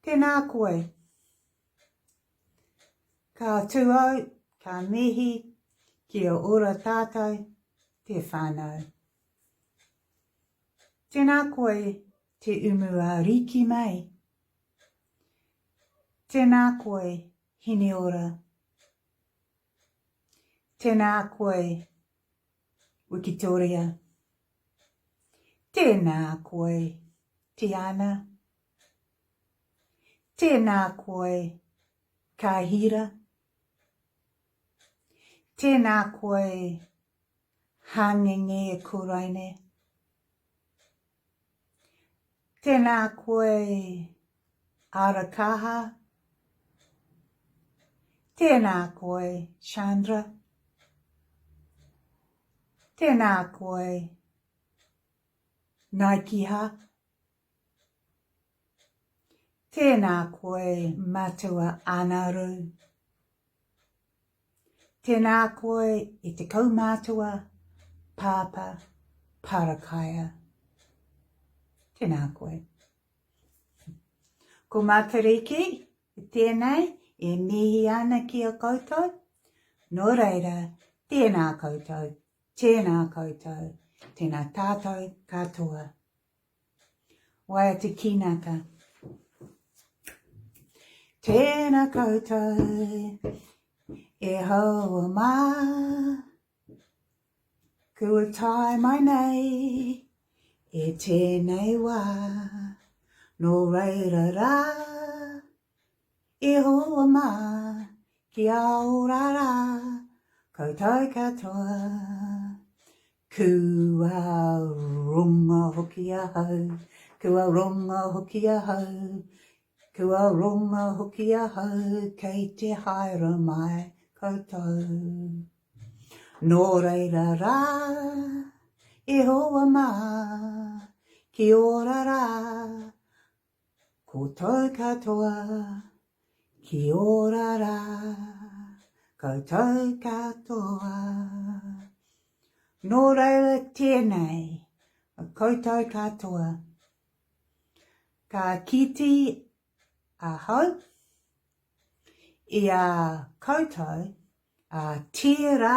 Tēnā koe. Ka tū au, ka mihi, kia ora tātou, te whānau. Tēnā koe te umu ariki mei. Tēnā koe Hineora. Tēnā koe Wikitoria. Tēnā koe Tiana. Tēnā koe Kahira. Tēnā koe Hāngenge Kuraine. Tēnā koe Arakaha. Tēnā koe Chandra. Tēnā koe Naikiha. Tēnā koe Matua Anaru. Tēnā koe e te kaumātua Pāpā Parakaia. Tēnā koe. Ko Matariki tēnei e mihi ana ki a koutou. Nō reira, tēnā koutou, tēnā koutou, tēnā tātou katoa. Waiata Kinaka. Tēnā koutou e hoa mā, kua tae mai nei e tēnei wā, nō reira rā, e hoa mā, kia ora rā, koutou katoa. Kua ronga hoki ahau, kua ronga hoki ahau, kua ronga hoki ahau kei te haere mai koutou. Nō reira rā, e hoa mā, ki ora rā, koutou katoa, ki ora rā, koutou katoa. Nō reira tēnei, koutou katoa. Ka kite ahau i a koutou a tērā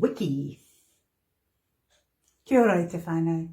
wiki. Kia ora e te whānau.